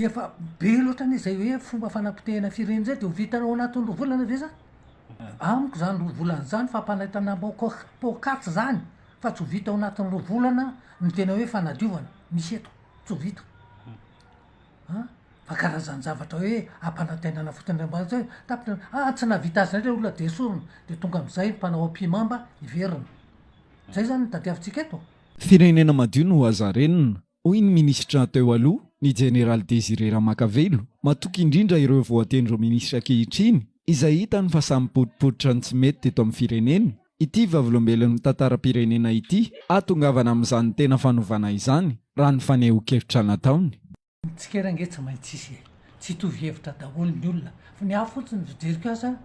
Efa be loatra anie izay hoe fomba fanapotehana firenena izay de ho vitanao ao anatin'ny roa volana ve zany? Amiko zany roa volana zany fampanaitana poakaty zany fa tsy ho vita ao anatin'ny roa volana ny tena hoe fanadiovana misy eto, tsy ho vita an! Fa karazan-javatra hoe ampanantenana fotsiny mba hoe tapitra ah tsy nahavita azy indray le olona de esorina de tonga am'zay ny mpanao ampihimamba hiverina, zay zany no tadiavintsika eto? Firenena madio no azo harenina, hoy ny minisitra teo aloha, ny jeneraly Désiré Ramakavelo. Matoky indrindra ireo voatendry ho minisitra ankehitriny, izay hitany fa samy mipotripotritra ny tsy mety teto amin'ny firenena, ity vavolombelon'ny tantaram-pirenena ity, hahatongavana amin'izany tena fanovana izany, raha ny fanehoan-kevitra nataony. Ny tsikera ange tsy maintsy hisy e! Tsy hitovy hevitra daholo ny olona, fa ny ahy fotsiny ny fijeriko azy an,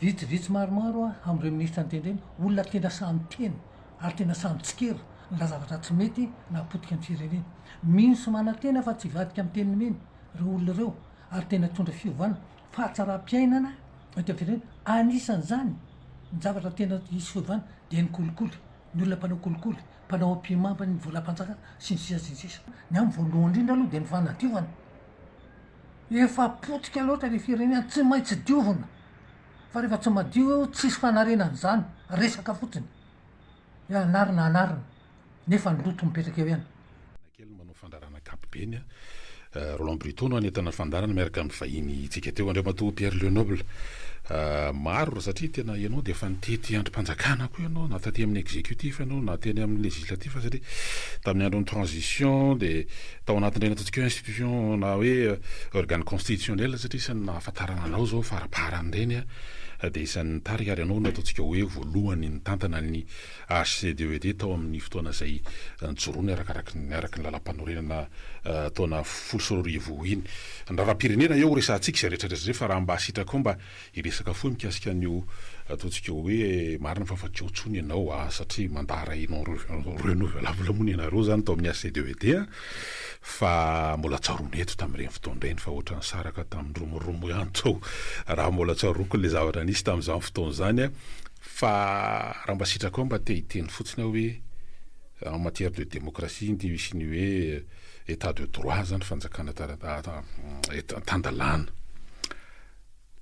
vitsivitsy maromaro an, amin'ireo minisitra niteny ireny, olona tena sahy miteny ary tena sahy mitsikera ny raha zavatra tsy mety na hapotika ny firenena. Mino sy manantena fa tsy hivadika amin'ny teny nomeny ireo olona ireo ary tena hitondra fiovana, fahatsaram-piainana eto amin'ny firenena, anisan'izany ny zavatra tena hisy fiovana dia ny kolikoly, ny olona mpanao kolikoly. mpanao ampihimamba ny volam-panjakana, sy ny sisa sy ny sisa. Ny amin'ny voalohany indrindra aloha dia ny fanadiovana. Efa potika loatra ilay firenena, tsy maintsy diovina. Fa rehefa tsy madio eo, tsisy fanarenana izany, resaka fotsiny. Hoe anarina anarina, nefa ny loto mipetraka eo ihany. Kely manao fandaharana ankapobeny. Roland Brito no hanentana ny fandaharana miaraka amin'ny vahinintsika teo, Andriamatoa Pierre Lenoble. Maro satria tena ianao dia efa nitety andrim-panjakana koa ianao, na taty amin'ny executif ianao, na teny amin'ny législatif satria tamin'ny andron'ny transition dia tao anatin'ireny ataontsika hoe institution na hoe organe constitutionnel satria isan'ny nahafantarana anao izao faraparany ireny dia isan'ny nitarika ary ianao no ataontsika hoe voalohany nitantana ny HCDED tao amin'ny fotoana izay nijoroany arakaraky ny araka ny lalàmpanorenana taona 2010 iny. Ny raharaham-pirenena eo resahantsika izay rehetra rehetra izay fa raha mba sitrakao mba hiresaka fohy mikasika an'io ataontsika hoe marina fa fa tsy eo intsony ianao a satria mandat iray non renouvelable moa ny anareo izany tao amin'ny HCDED a fa mbola tsaroana eto tamin'ireny fotoana ireny fa ohatran'ny saraka tamin'ny romoromo ihany tao raha mbola tsaroako ilay zavatra nisy tamin'izany fotoana izany a. Fa raha mba sitrakao mba te hiteny fotsiny aho hoe en matière de démocratie ity misy ny hoe état de droit zany fanjakana tan-dalàna.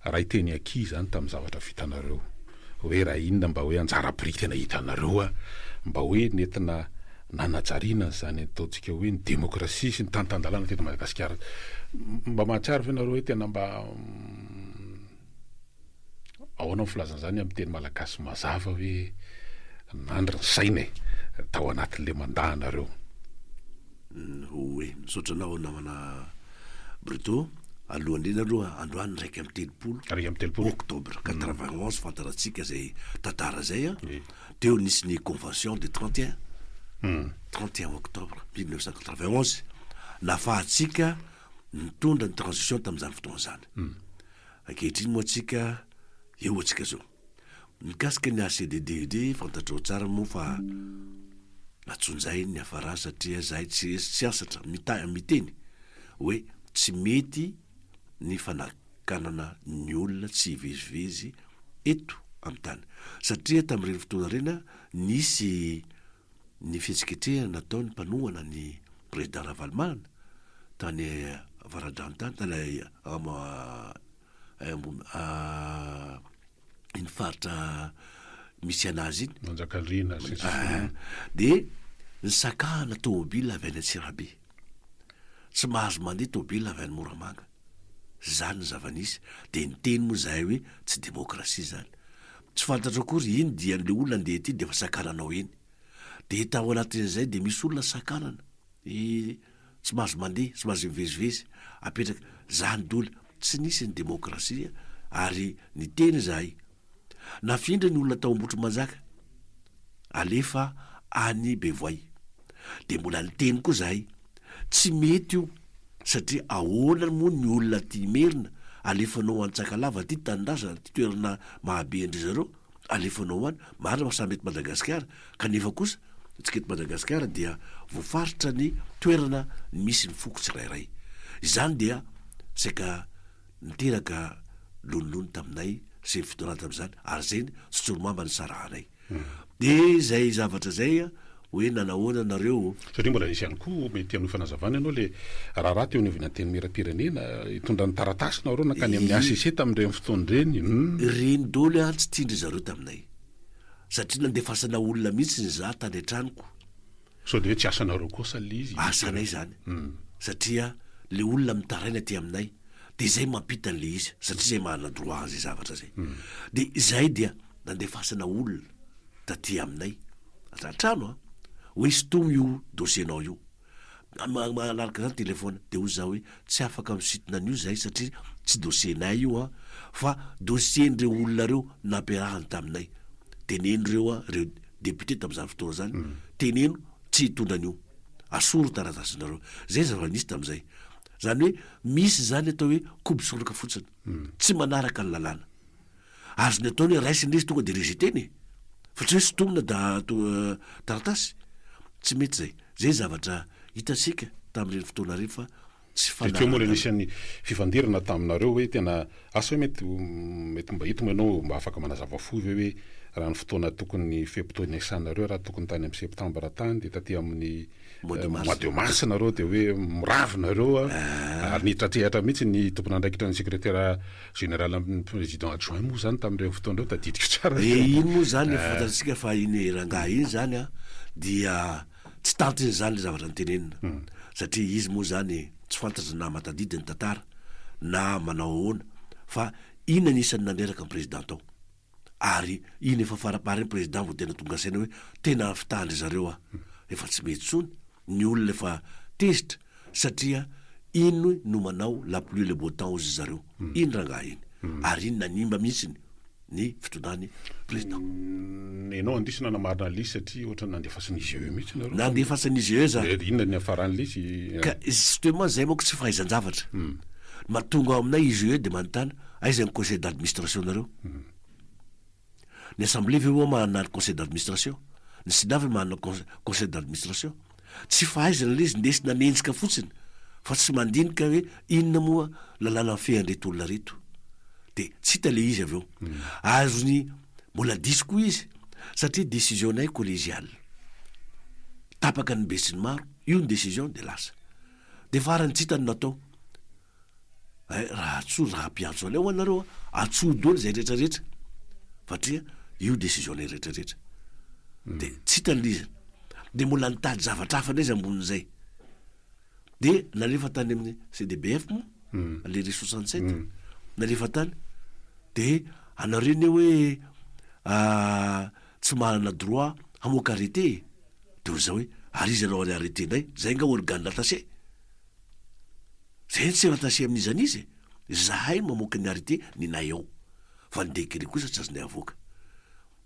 Raha hiteny aky zany tamin'ny zavatra vitanareo hoe raha inona mba hoe anjara biriky tena hitanareo a mba hoe nentina nanajariana an'izany ataontsika hoe ny démocratie sy ny tany tan-dalàna teto Madagasikara. Mba mahatsiaro ve nareo hoe tena mba Ahoana ny filazana izany amin'ny teny malagasy mazava hoe nandry ny saina e, tao anatin'ilay mandat anareo? Oe, misaotra anao namana Bruto. Aloha indrindra aloha, androany 31 31. octobre 91, fantarantsika izay tantara izay an. Teo nisy ny convention du 31, 31 octobre 1991, nafahantsika nitondra ny transition tamin'izany fotoana izany. Ankehitriny moa tsika, eo atsika zao. Mikasika ny ACDDED, fantatrao tsara moa fa atsonjay ny niafarany satria zahay tsy tsy ansatra mita- miteny hoe tsy mety ny fanakanana ny olona tsy hivezivezy eto amin'ny tany. Satria tamin'ireny fotoana ireny nisy ny fihetsiketsehana nataon'ny mpanohana ny Président Ravalomanana tany Avaradrano tany, tany iny faritra misy anazy iny. Manjakandriana sy ny sisa. Dia nisakahana tômôbila avy any Antsirabe. Tsy mahazo mandeha tômôbila avy any Moramanga. Zany ny zava-nisy. Dia niteny moa izahay hoe tsy demokrasia izany. Tsy fantatro akory iny dian'le olona andeha ety dia efa sakananao eny. Dia tao anatin'izay dia misy olona sakanana, i tsy mahazo mandeha, tsy mahazo mivezivezy, apetraka, zany doly. Tsy nisy ny demokrasia ary niteny izahay. Nafindra ny olona tao Ambohitrimanjaka, alefa any Bevoay. Dia mbola niteny koa izahay, tsy mety io satria ahoana moa ny olona aty Imerina alefanao any Tsakalava aty tanindrazana, aty toerana mahabe an-dry zareo, alefanao any, marina fa samy eto Madagasikara kanefa kosa antsika eto Madagasikara dia voafaritra ny toerana misy ny foko tsirairay. Izany dia saika niteraka lonilony taminay sy ny fitondrana tamin'izany ary izay ny tsotsoromamba nisarahanay. Dia izay zavatra izay. Hoe nanahoana nareo o? Satria mbola nisy ihany koa mety hanohy fanazavana ianao le raharaha teo anivon'ny Antenimierampirenena hitondra ny taratasy nareo nankany amin'ny HCC tamin'ireny fotoana ireny hum. Ireny daholo an tsy tian-dry zareo taminay. Satria nandefasana olona mihitsy nizaha tany an-tranoko. Sao dia hoe tsy asanareo kosa le izy? Asanay izany. Satria le olona mitaraina aty aminay dia izay mampita an'le izy satria izay manana droit an'izay zavatra izay. Dia izahay dia nandefasana olona taty aminay. An-trano an! Hoe sintomy io dossier-nao io. Manaraka izany téléphone. Dia hoy izaho hoe tsy afaka misintona an'io izahay satria tsy dossier-nay io an! Fa dossier-n'ireo olona ireo nampiarahany taminay. Teneno ireo an, ireo député tamin'izany fotoana izany, teneno tsy hitondra an'io. Asoro ny taratasinareo. Izay ny zava-nisy tamin'izay. Izany hoe misy izany atao hoe kobo-soroka fotsiny. Tsy manaraka ny lalàna. Azony atao ny hoe raisina izy tonga dia rejeter-ny e! Fa tsy hoe sintomina da taratasy. Tsy mety izay. Izay zavatra hitantsika tamin'ireny fotoana ireny fa tsy Dia teo moa ilay fanarahan-dalàna. nisy ny fifandirana taminareo hoe tena asa hoe mety mety mba eto moa ianao mba afaka manazava fohy ve hoe raha ny fotoana tokony fe-potoana iasanareo raha tokony tany amin'ny septambra tany dia taty amin'ny Mois de mars. Mois de mars nareo dia hoe miravo nareo ary niditra an-tsehatra mihitsy ny tompon'andraikitra ny secrétaire général amin'ny président adjoint moa zany tamin'ireny fotoana ireo tadidiko tsara. Eh iny moa zany efa fantatsika fa iny rangahy iny zany an dia tsy tantiny zany le zavatra notenenina satria izy moa zany tsy fantatra na mahatadidy ny tantara na manao ahoana fa iny anisan'ny nandreraka ny président tao. Ary iny efa farapariny président vao tena tonga saina hoe tena fitahan-dry zareo aho. Efa tsy mety intsony, ny olona efa tezitra satria iny no manao la pluie le beau temps hozy zareo. Iny rangahy iny. Ary iny nanimba mihitsy ny fitondrany président. Enao andiso nanamarina an'ilay izy satria ohatran'ny nandefasan'ny IGE mihitsy nareo. Nandefasan'ny IGE za. Dia inona ny niafaran'ilay izy? Ka justement zay manko tsy fahaizan-javatra. Mahatonga ao aminay IGE dia manontany Aiza ny conseil d'administration nareo? Ny assemblée ve moa manana ny conseil d'administration? Ny sénat ve manana conseil d'administration? Tsy fahaizana ilay izy, ndesina hanenjika fotsiny fa tsy mandinika hoe inona moa lalàna mifehy an'ireto olona ireto. Dia tsy hita ilay izy avy eo. Azony mbola diso koa izy satria décision-nay collégiale. Tapaka ny besinimaro, io ny décision dia lasa. Dia farany tsy hita ny natao. Hay raha atsoa raha ampiantso anay ho anareo a, atsoa daholo izay rehetra rehetra fatria io décision nay rehetra rehetra. De tsy hitany le izy. De mbola nitady zavatra hafa indray izy ambonin'izay. De nalefa tany amin'ny CDBF moa, le ry 67, nalefa tany. De anareo anie hoe tsy manana droit hamoaka arrêté e. De hoy zaho hoe ary iza no arrêté ndray, zay nga organe rattaché. Zay tsy rattaché amin'iza n'iza e! Zahay no mamoaka ny arrêté ninay ao fa ny décret kosa tsy azonay avoaka.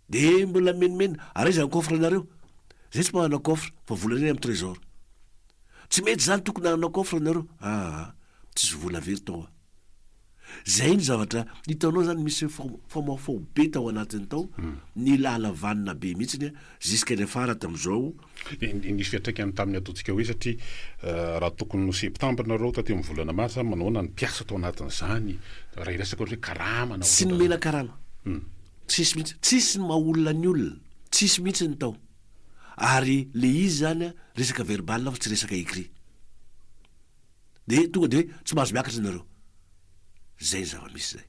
De mbola mimenomenona, ary aiza ny coffre nareo? Zay tsy manana coffre fa volanay amin'ny trésor. Tsy mety zany tokony hanana coffre nareo, aa tsisy vola very tao a. Zay ny zavatra hitanao zany misy famoafao be tao anatiny tao, nilala vanona be mihitsiny jusqu'à ny afara tamizao. Nisy fiantraikany tamin'ny ataontsika hoe satria raha tokony ho septembre nareo taty amin'ny volana marsa manahoana ny mpiasa tao anatin'izany raha hiresaka ohatra hoe karama na Tsy nomena karama. Tsisy mihitsy. Tsisy ny maha olona ny olona. Tsisy mihitsy ny tao. Ary le izy zany resaka verbal fa tsy resaka écrit. De tonga de hoe tsy mahazo miakatra nareo. Zay ny zava-misy zay.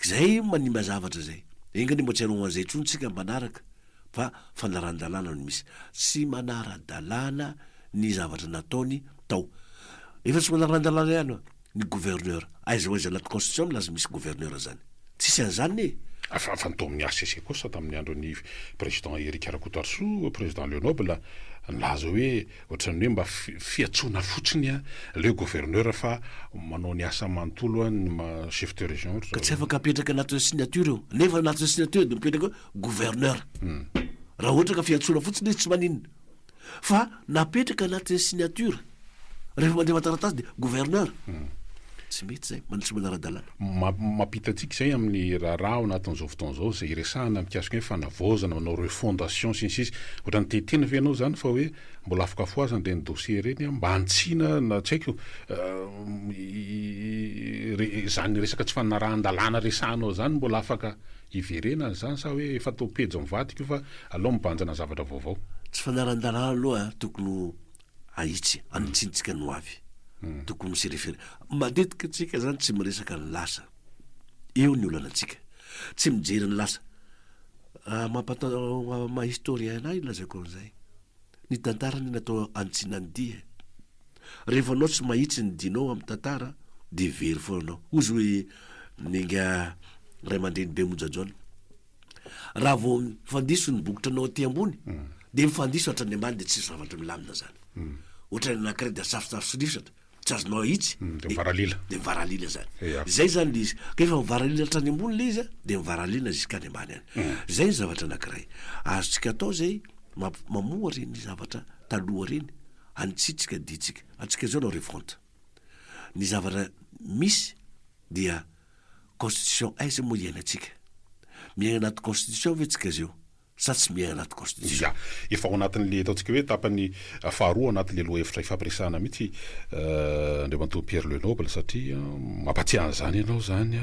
Zay manimba zavatra zay. Enga anie mba tsy hanao an'izay intsony tsika manaraka fa fanarahan-dalàna no misy. Tsy manara-dalàna ny zavatra nataony tao. Efa tsy manara-dalàna ihany ny gouverneur. Aiza ho aiza anaty constitution milaza misy gouverneur zany. Tsisy an'izany e! Fa fa ny tao amin'ny HCC kosa tamin'ny andron'ny président Eric Rakotoarisoa, président Lenoble, nilaza hoe Ohatran'ny hoe mba fiantsoana fotsiny le gouverneur fa manao ny asa manontolo ny maha chef de région ry Ka tsy afaka apetraka anatin'ny signature io. Nefa anatin'ny signature dia mipetraka hoe gouverneur. Raha ohatra ka fiantsoana fotsiny izy tsy maninona. Fa napetraka anatin'ny signature. Rehefa mandefa taratasy dia gouverneur. Tsy mety izay, tsy manara-dalàna. Mampita antsika izay amin'ny raharaha ao anatin'izao fotoana izao izay iresahana mikasika hoe fanavaozana, manao refondation sy ny sisa. Ohatran'ny te hiteny ve ianao izany fa hoe mbola afaka fohazana ireny dossier ireny mba hanitsiana na tsy haiko izany resaka tsy fanarahan-dalàna resahanao izany mbola afaka hiverenana izany sa hoe efa atao pejy mivadika io fa aleo mibanjina zavatra vaovao? Tsy fanaran-dalàna aloha tokony ho ahitsy, anitsintsika ny ho avy. Tokony mi-se référer. Matetika tsika zany tsy miresaka ny lasa. Eo ny olana antsika. Tsy mijery ny lasa. Mampatao maha historien ahy lazaiko an'izay. Ny tantara anie natao hanitsiana ny dia e. Rehefa anao tsy mahitsy ny dinao amin'ny tantara dia very foana anao. Hozy hoe ninga ray aman-dreny be monja Jaona. Raha vao mifandiso ny bokotranao aty ambony dia mifandiso hatrany ambany dia tsisy zavatra milamina zany. Ohatran'ny anankiray dia safosafo sy rifatra tsy azonao ahitsy Dia mivaralila. Dia mivaralila zany. Zay zany le izy. Ka efa mivaralila hatrany ambony le izy a, dia mivaralila jusqu'any ambany any. Zay ny zavatra anankiray. Azontsika atao zay mamp- mamoha reny zavatra taloha reny, anitsitsika ditsika. Antsika zao anao refonte. Ny zavatra misy dia Constitution aiza moa iainantsika? Miaina anaty constitution ve tsika zeo sa tsy miaina anaty constitution? Ya, efa ao anatin'le ataontsika hoe tapany faharoa ao anatin'le lohahevitra ifampiresahana mihitsy Andriamatoa Pierre Le Noble satria mampatsiahy an'izany ianao izany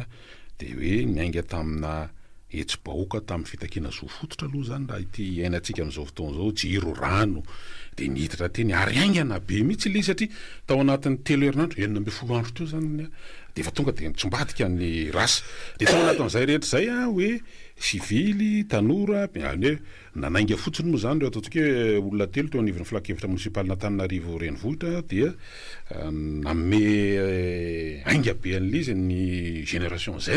dia hoe niainga tamina hetsi-bahoaka tamin'ny fitakiana zo fototra aloha izany raha ity iainantsika amin'izao fotoana izao, jiro, rano, dia niditra teny ary haingana be mihitsy ilay izy satria tao anatin'ny telo herinandro, 16 andro teo izany dia efa tonga dia nitsombadika ny rasa. Dia tao anatin'izay rehetra izay hoe sivily, tanora, izany hoe Nanainga fotsiny moa izany ireo ataontsika hoe olona telo teo anivon'ny filankevitra monisipalin'Antananarivo renivohitra dia nanome ainga be an'ilay izy ny génération Z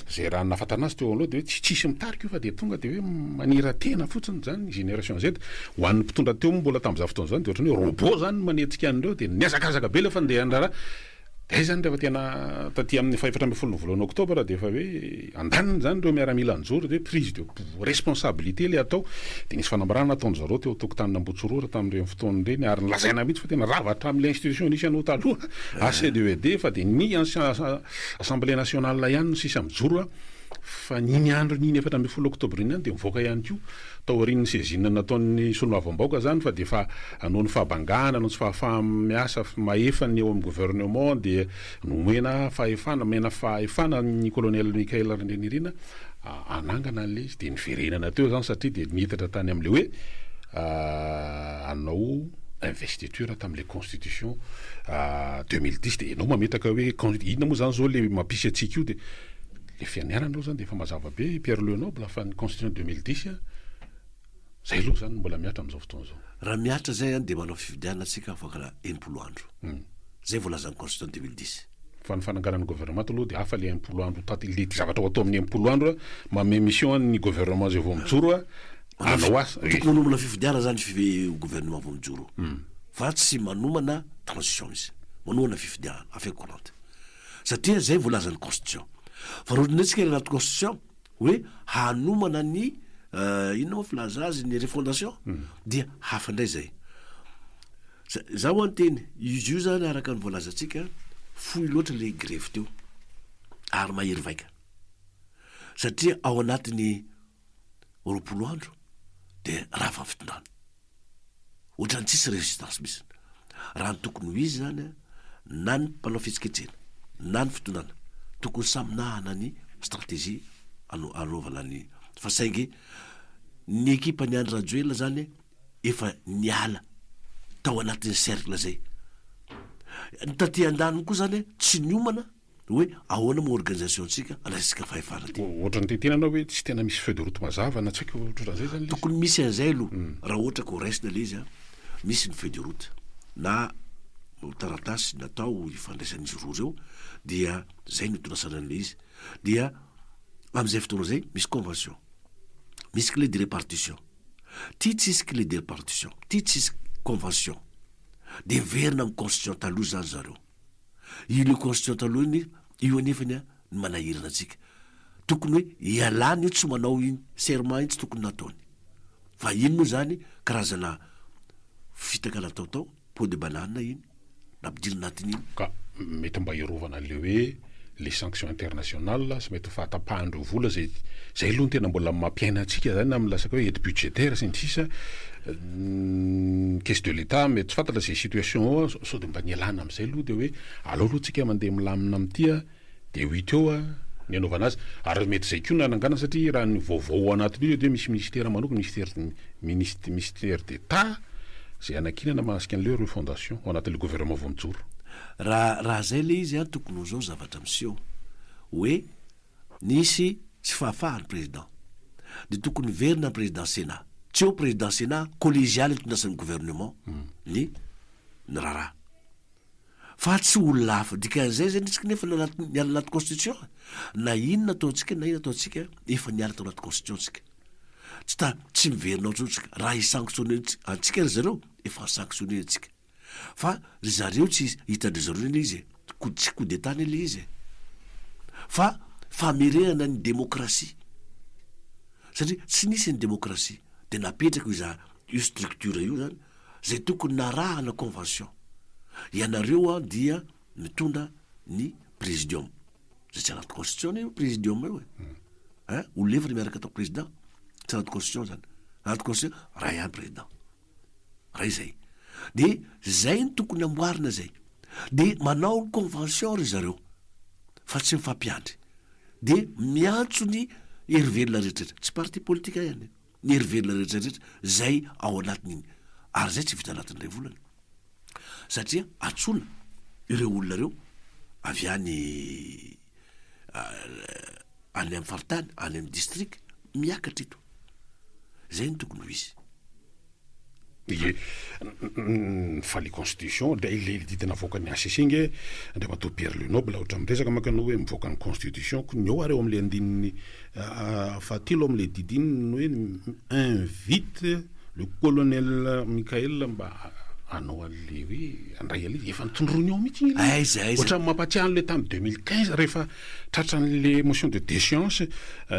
izay raha ny nahafantarana azy teo aloha dia hoe tsy tsisy mitarika io fa dia tonga dia hoe manira-tena fotsiny izany ny génération Z. Ho an'ny mpitondra teo moa mbola tamin'izany fotoana izany dia ohatran'ny hoe robot izany no manetsika an'ireo dia nihazakazaka be ilay fandehan'ny raharaha. Dia izany rehefa tena taty amin'ny fahefatra ambin'ny folon'ny volana oktobra dia efa hoe andaniny izany ireo miaramila nijoro dia hoe prise de responsabilité ilay atao. Dia nisy fanambarana nataon-dry zareo teo an-tokotanin'Ambohitsorohitra tamin'ireny fotoana ireny ary nolazaina mihitsy fa tena rava hatramin'ilay institution nisy anao taloha ACDED fa dia ny Assemblée nationale ihany no sisa mijoro fa iny andron'iny 14 oktobra iny ihany dia mivoaka ihany koa Taorian'ny saisine nataon'ny solombavambahoaka izany fa dia efa noho ny fahabangana, noho ny tsy fahafaha-miasa mahefa ny eo amin'ny gouvernement dia nomena fahefana, nomena fahefana ny colonel Michael Randrianirina hanangana an'ilay izy. Dia niverenana teo izany satria dia nitatra tany amin'ilay hoe hanao investiture tamin'ilay constitution 2010. Dia ianao mametraka hoe inona moa izany izao ilay mampisy antsika io dia Le fianianana aloha zany de efa mazava be Pierre Le Noble fa ny constitution 2010 zay aloha zany no mbola mihatra amizao fotoana zao. Raha mihatra zay an de manao fifidianana tsika afaka 60 andro. Zay voalazan'ny constitution 2010. Fa ny fananganana gouvernement aloha de hafa le 60 andro taty le zavatra ho atao amin'ny 60 andro manome mission ny gouvernement zay vao mijoro hanao asa. Tokony manomana fifidianana zany gouvernement vao mijoro fa tsy manomana transition izy. Manomana fifidianana affaire courante. Satria zay voalazan'ny constitution. Fa raha ohatrinay tsika anaty constitution hoe hanomana ny inona moa filaza azy ny refondation dia hafa indray zay. Za ho'a niteny, izy io zany araka ny voalazantsika fohy loatra le grevy teo ary mahery vaika. Satria ao anatin'ny 20 andro dia rava ny fitondrana. Ohatran'ny tsisy résistance mihitsy. Raha ny tokony ho izy zany an, na ny mpanao fihetsiketsehana, na ny fitondrana, tokony samy nahana ny stratégie hanaovana ny, fa saingy ny ekipan'i Andry Rajoelina zany efa niala tao anatin'ny cercle zay. Ny taty andaniny koa zany tsy niomana Hoe ahoana moa organisation-tsika andraisantsika fahefana aty. Ohatran'ny te hiteny anao hoe tsy tena misy feuille de route mazava na tsy haiko ohatran'izay zany ilay izy. Tokony misy an'izay aloha raha ohatra ka ho raisina ilay izy an, misy ny feuille de route na taratasy natao hifandraisan'izy roa ireo dia zay no itondrasana an'ilay izy. Dia amin'izay fotoana izay misy convention, misy clé de répartition, ty tsisy clé de répartition, ty tsisy convention, dia miverina amin'ny constitution taloha zany zareo. Io le constitution taloha iny io anefany a ny manahirana antsika. Tokony hoe ialany io tsy manao iny serment iny tsy tokony nataony. Fa iny moa zany karazana fitaka natao tao, peau de banane iny, nampidirina anatin'iny. Ka mety mba hiarovana an'le hoe les sanctions internationales sy mety ho fahatapahan'ireo vola zay, zay aloha no tena mbola mampiaina antsika zany amin'ny resaka hoe aide budgétaire sy ny sisa, ny caisse de l'Etat mety tsy fantatra zay situation ao, sao de mba nialana am'zay aloha de hoe aleo aloha tsika mandeha milamina amin'ity a, de ho hita eo a. Ny anaovana azy. Ary mety izay koa no nanangana satria raha ny vaovao ao anatin'io dia hoe misy ministera manokana, ministère minist ministère d'Etat izay anankinana mahasika an'ilay hoe refondation ao anatin'ilay gouvernement vao mijoro. Raha raha izay ilay izy an, tokony ho izao zavatra miseho, hoe nisy tsy fahafahan'ny président, dia tokony hiverina ny président sénat, tsy eo président sénat, collégial itondrasan'ny gouvernement ny ny raharaha. Fa tsy olona hafa. Dikan'izay zany isika nefa niala anaty constitution e. Na inona ataontsika na inona ataontsika, efa niala tao anaty constitution tsika. Tsy ta, tsy miverina ao intsony tsika. Raha hi-sanctionner antsika ry zareo, efa ni-sanctionner antsika. Fa ry zareo tsy hitan-dry zareo anie ilay izy e. Coup, tsy coup d'Etat anie ilay izy e. Fa famerenana ny démocratie. Satria tsy nisy ny démocratie. Dia napetraka io za, io structure io zany, Zay tokony narahana convention. Ianareo an dia mitondra ny presidium. Zay tsy anaty constitution anie io presidium io e. Hein, olona efatra miaraka atao président. Tsy anaty constitution zany. Anaty constitution, ray ihany président. Ray zay. De zay no tokony amboarina zay. De manao ny convention ry zareo. Fa tsy mifampiandry. De miantso ny hery velona rehetra rehetra. Tsy parti politique ihany. ny hery velona rehetra rehetra zay ao anatin'iny ary zay tsy vita anatin'ny iray volana satria antsoina ireo olona ireo avy any any amin'ny faritany any amin'ny district miakatra eto zay no tokony ho izy. Ie, fa le constitution de le didy navoakan'ny HCC nge Andriamatoa Pierre Lenoble ohatran'ny miresaka manko ianao hoe mivoaka ny constitution ko ny eo ary eo amin'le andininy fahatelo amin'le didy iny ny hoe invite le colonel Mickaël mba hanao an'le hoe handray an'le izy, efa notondroiny ao mihitsy iny le izy, Aiza aiza. ohatran'ny mampatsiahy an'le tamin'ny 2015 rehefa tratran'le motion de déchéance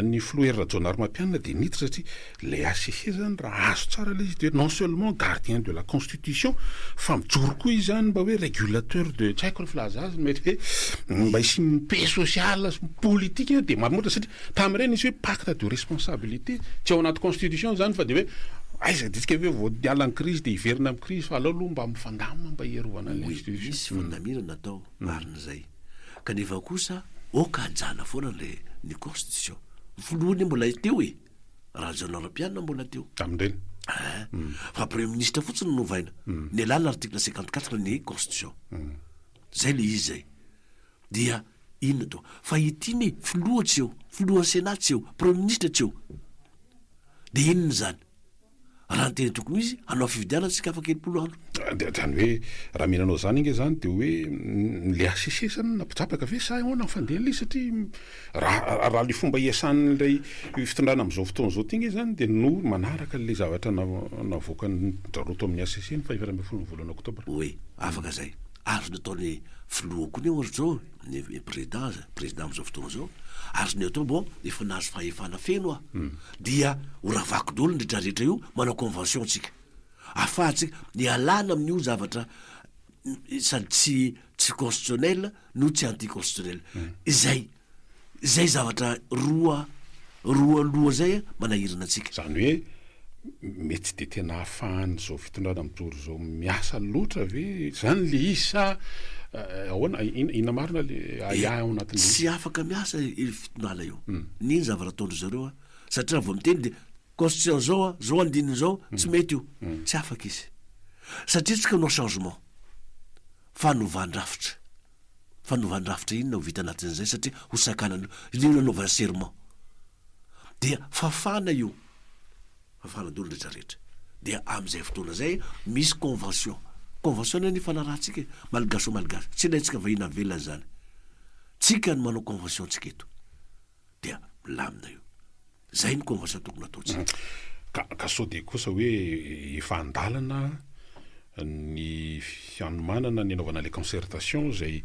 ny filoha Hery Rajaonarimampianina dia niditra satria Ilay HCC zany raha azo tsara ilay izy dia non seulement gardien de la constitution fa mijoro koa izy zany mba hoe régulateur de tsy haiko ny filaza azy mety hoe mba hisian'ny paix sociale sy politique dia mamoatra satria tamin'ireny nisy hoe pacte de responsabilité tsy ao anaty constitution zany fa dia hoe aiza dia tsika hoe vao hiala ny crise dia hiverina amin'ny crise fa aleo aloha mba mifandamina mba hiarovana ny Oui, institution. misy fandaminana atao, marina izay. Kanefa kosa aoka hajana foana ilay ny constitution. Ny filoha anie mbola teo e! Rajaonarimampianina mbola teo. Tamin'ireny. Eh, fa premier ministre fotsiny no novaina. Nialana article 54 ny constitution. Zay le izy zay. Dia inona atao? Fa ity ne filoha tsy eo, filohan'ny sénat tsy eo, premier ministre tsy eo. Dia inona izany? Raha ny tena tokony ho izy, hanao fifidianana tsika afaka 60 andro. Dia zany hoe raha mihinanao zany ange zany dia hoe le HCC zany no nampijabaka ve sa ahoana ny fandehan'ilay izy satria raha raha le fomba iasan'ilay fitondrana amin'izao fotoana izao ty nge zany dia no manaraka an'ilay zavatra navoakan-dRareo tao amin'ny HCC ny faha 14 ny volana oktobra. Oui, afaka zay. Azony ataon'ny filoha koa anie ohatra zao e, ny président aza, président amin'izao fotoana izao, azony atao bon efa nahazo fahefana feno aho dia ho ravako daholo ny retraretra io, manao convention tsika. Afahantsika ialana amin'io zavatra sady tsy tsy constitutionnel no tsy anti constitutionnel. Izay izay zavatra roa roa loha zay manahirana antsika. Izany hoe mety tsy dia tena ahafahan'izao fitondrana mijoro izao miasa loatra ve izany le izy sa ahoana? Inona marina le ahiahy ao anatin'ilay izy? Tsy afaka miasa io fitondrana io. N'inona zavatra ataon-dry zareo an, satria raha vao miteny dia constitution zao an, zao andininy zao, tsy mety io. Tsy afaka izy. Satria tsika hanao changement, fanovan-drafitra. Fanovan-drafitra inona ho vita anatin'izay satria ho sakanana io no nanaovana serment. Dia fafana io. Fafana daholo ny rehetra rehetra. Dia amin'izay fotoana izay misy convention. Convention anie ny ifanarahantsika e. Malgache au malgache. Tsy ilaintsika vahiny avy ivelany izany. Tsika no manao convention tsika eto. Dia milamina io. Zay ny convention tokony ataontsika. Ka ka sao dia kosa hoe efa an-dalana ny fanomanana ny hanaovana ilay concertation izay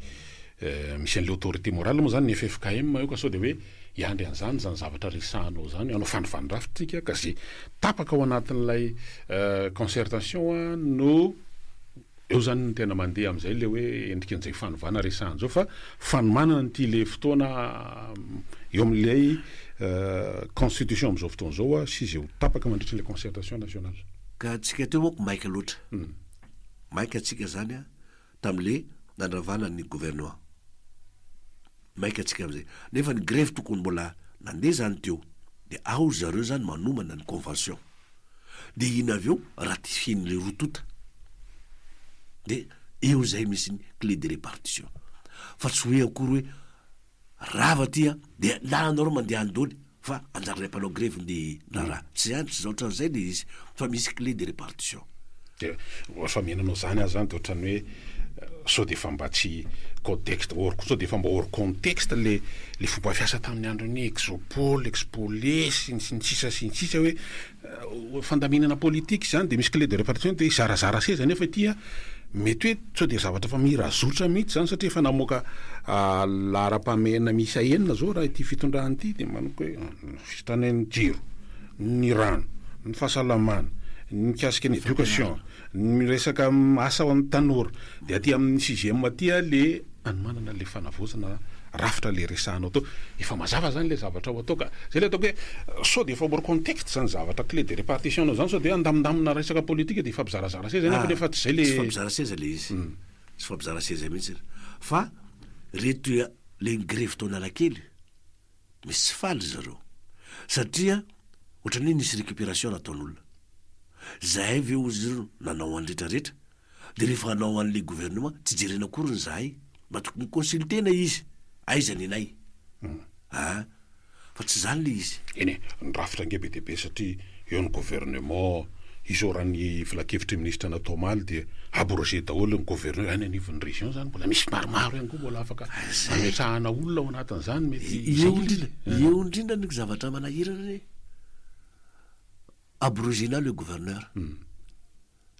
misy an'ilay autorité morale moa zany ny ffkm eo ka sao dia hoe hiandry an'izany izany zavatra resahanao izany, hanao fanovàn-drafitra tsika ka ze tapaka ao anatin'ilay concertation no Eo zany no tena mandeha amizay le hoe endriky an'izay fanovana resahana zao fa fanomanana an'ity le fotoana eo amin'ilay constitution amizao fotoana zao sy izay ho tapaka mandritra ilay concertation nationale. Ka antsika teo manko maika loatra. Maika antsika zany tamle nandravana ny gouvernement. Maika tsika amizay. Nefa ny grevy tokony mbola nandeha zany teo. De ao ry zareo zany manomana ny convention. De iny avy eo ratifier-n'le roa tonta. De eo zay misy ny clé de répartition. Fa tsy hoe akory hoe rava ty an, de na anareo mandeha any doly fa anjaranay mpanao grevy ny raharaha. Tsy zany, tsy ohatran'izay le izy fa misy clé de répartition. De rehefa mihaino anao zany aho zany de ohatran'ny hoe sao de efa mba tsy contexte hors sao de efa mba hors contexte le le fomba fiasa tamin'ny andron'ny exopol, expolé sy ny sy ny sisa sy ny sisa hoe Fandaminana politika izany dia misy clé de répartition dia hizarazara seza nefa ity a mety hoe sao dia zavatra efa mira zotra mihitsy izany satria efa namoaka laharam-pahamehana miisa enina izao raha ity fitondrana ity dia manomboka hoe fitondrana ny jiro, ny rano, ny fahasalamana, ny mikasika ny éducation, ny resaka asa ho an'ny tanora dia aty amin'ny sixième aty a le Hanomanana le fanavaozana rafitra le resahanao teo. Efa mazava zany le zavatra ho atao ka. Zay le ataoko hoe sao de efa hors contexte zany zavatra clé de répartition nao zany sao de hoe andamindamina resaka politika de hifampizarazara seza nefa nefa tsy zay le. Tsy hifampizara seza le izy. Tsy hifampizara seza mihitsy. Fa reto le nigrevy tao Analakely, misy tsy faly ry zareo. Satria ohatran'ny hoe nisy récupération nataon'olona. Zahay ve hozy ireo nanao an'ny retraretra De rehefa hanao anle gouvernement tsy jerena akory ny zahay, mba tokony consulter-na izy, aiza nenay a! Fa tsy zany le izy. Eny e, ny rafitra ange be dia be satria eo ny gouvernement, izao raha ny filankevitry ny minisitra natao omaly dia abrogé daholo ny gouverneur any anivon'ny région zany, mbola misy maromaro ihany koa mbola afaka ametrahana olona ao anatin'izany mety Eo indrindra, eo indrindra ny zavatra manahirana anie, abrogena le gouverneur.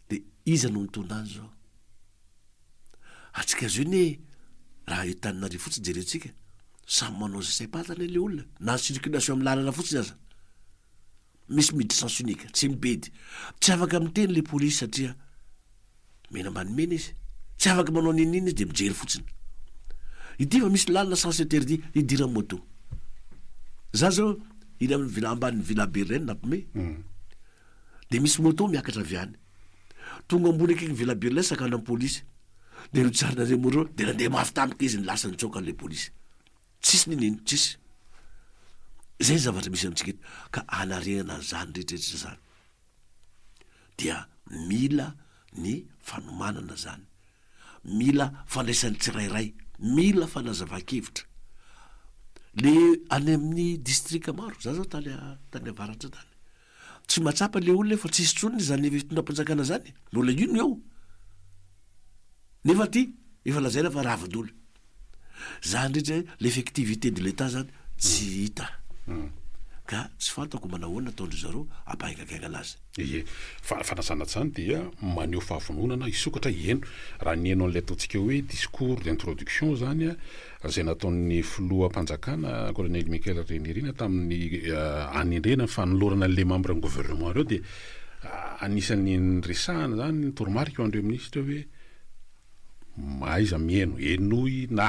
De iza no nitondra azy zao? Atsika zao anie raha eto Tananarivo fotsiny jerentsika, samy manao izay saim-pantany anie le olona, na ny circulation amin'ny lalana fotsiny aza. Misy miditra sens unique, tsy mibedy. Tsy afaka miteny le polisy satria mena ambany mena izy. Tsy afaka manao n'inon'inona izy de mijery fotsiny. Ity fa misy lalana sens interdit idiran'ny moto. Za zao iny amin'ny villa ambanin'ny villa Berlin nampime. Dia misy moto miakatra avy any. Tonga ambony akaikin'ny Villa Berlin sakanan'ny polisy. Dia notsarina ireo moto ireo, dia nandeha mafy tampoka izy lasa nitsoaka an'ilay polisy. Tsisy n'inon'inona, tsisy. Izay ny zavatra misy amintsika eto. Ka hanarenana an'izany rehetrarehetra izany dia mila ny fanomanana izany. Mila fandraisan'ny tsirairay, mila fanazavan-kevitra. Le any amin'ny distrika maro, za zao tany tany avaratra tany, tsy mahatsapa le olona fa tsisy intsony izany fitondram-panjakana zany, mbola io no eo. Nefa aty efa lazaina fa rava dolo. Zany rehetra l'effectivité de l'Etat zany tsy hita. Ka tsy fantako manahoana ataon-dry zareo hampahaingakaingana azy. Ie. Fa fanasana an'izany dia maneho fahavononana hisokatra hihaino. Raha nihaino an'ilay ataontsika hoe discours d'introduction izany izay nataon'ny filoham-panjakana Colonel Michael Randrianirina tamin'ny hanendrena ny fanolorana an'ilay membre ny gouvernement ireo dia anisan'ny niresahana izany ny toromarika ho an'ireo minisitra hoe Mahaiza mihaino, henoy na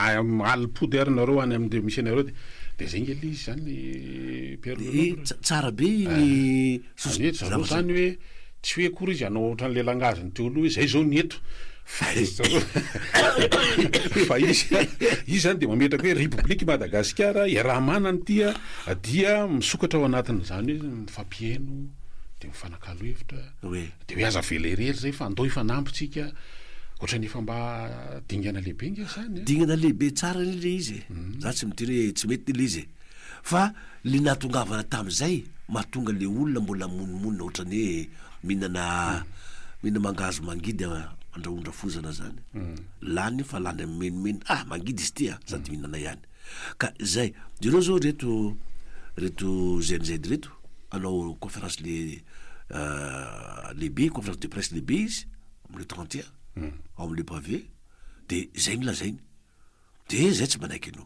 alim-pody ary nareo any amin'ireo misy anareo dia dia zay nge le izy zany Pierre Le Noble. Tsara be iny Zany hoe zareo zany hoe tsy hoe akory izy hanao ohatran'le langage-ny teo aloha hoe zay zao ny eto fa izy zareo fa izy izy zany dia mametraka hoe République Madagasikara iaraha-manana ity a dia misokatra ao anatin'izany hoe mifampihaino dia mifanakalo hevitra. Hoe. Dia hoe aza avela irery izay fa andao hifanampy tsika, ohatran'ny efa mba dingana lehibe nge izany e. Dingana lehibe tsara anie le izy e, za tsy miteny hoe tsy mety le izy e, fa le nahatongavana tamin'izay mahatonga le olona mbola monimonina ohatran'ny hoe mihinana mihinana mangahazo mangidy andrahon-drafozana zany, lany fa lany amin'ny menimeny, ah mangidy izy ity a, sady mihinana ihany. Ka zay, jereo zao reto reto Gen Z reto hanao conférence le lehibe, conférence de presse lehibe izy am le 31 ao am le pavé de zay no lazainy, de zay tsy manaiky an'io,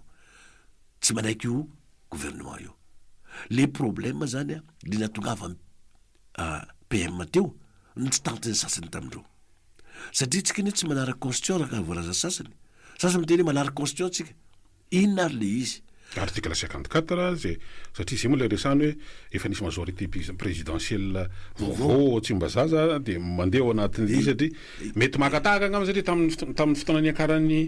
tsy manaiky io gouvernement io. Le problème zany an, le nahatongavan'ny PM teo no tsy tantin'ny sasany tamindreo. Satria tsika anie tsy manaraka constitution araka ny voalazan'ny sasany. Sasany miteny hoe manaraka constitution tsika. Inona ary le izy? Article 54 izay, satria izay moa ilay resahana hoe efa nisy majorité présidentielle vaovao ao Tsimbazaza dia mandeha ao anatin'ilay izy satria mety maka tahaka angamba satria tamin'ny tamin'ny fotoana niakaran'ny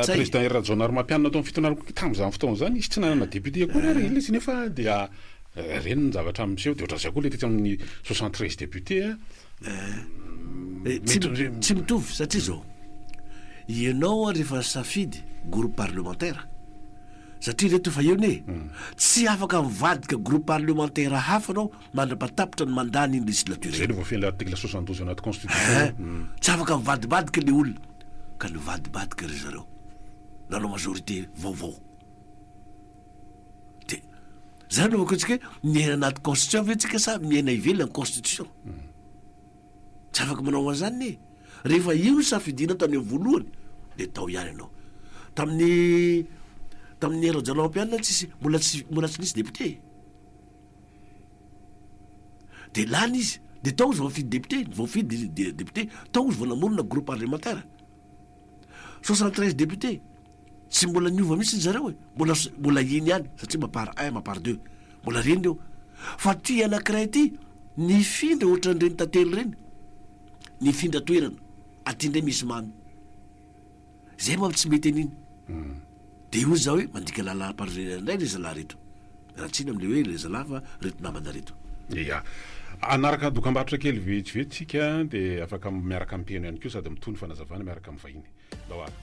président Hery Rajaonarimampianina tao amin'ny fitondrana koa tamin'izany fotoana izany izy tsy nanana député akory ary ilay izy nefa dia ireny ny zavatra miseho dia ohatran'izay koa ilay tetsy amin'ny 73 députés. Tsy tsy mitovy satria zao, ianao rehefa nisafidy groupe parlementaire, satria reto efa eo anie, tsy afaka mivadika groupe parlementaire hafa anao mandra-patapitra ny mandat n'iny législature Zay iny. no voafehin'ilay article 72 anaty constitution Eeh, tsy afaka mivadibadika le olona, ka nivadibadika ry zareo, nanao majorité vaovao. De zany no antsika hoe miaina anaty constitution ve tsika sa miaina ivelan'ny constitution? Tsy afaka manao an'izany ne. Rehefa io no safidiana tany amin'ny voalohany de tao ihany ianao. Tamin'ny tamin'ny Hery Rajaonarimampianina tsisy mbola tsy mbola tsy nisy député. De lany izy de tao izy vao nifidy député, voafidy député, tao izy vao namorona groupe parlementaire. 73 députés. Tsy mbola niova mihitsy ry zareo e, mbola mbola iny ihany satria mapar un, mapar deux, mbola reny ireo. Fa ty anakiray ty nifindra ohatran'ireny tantely ireny, nifindra toerana, aty indray misy mamy. Zay manko tsy mety an'iny. De hoy za hoe mandika lalam-panorenana indray ry zalahy reto. Miala tsiny amle hoe ry zalahy fa reto namana reto. Ia. Hanaraka dokambarotra kely vetivety tsika dia afaka miaraka miheno ihany koa sady mitohy ny fanazavana miaraka amin'ny vahiny. Ndao ary.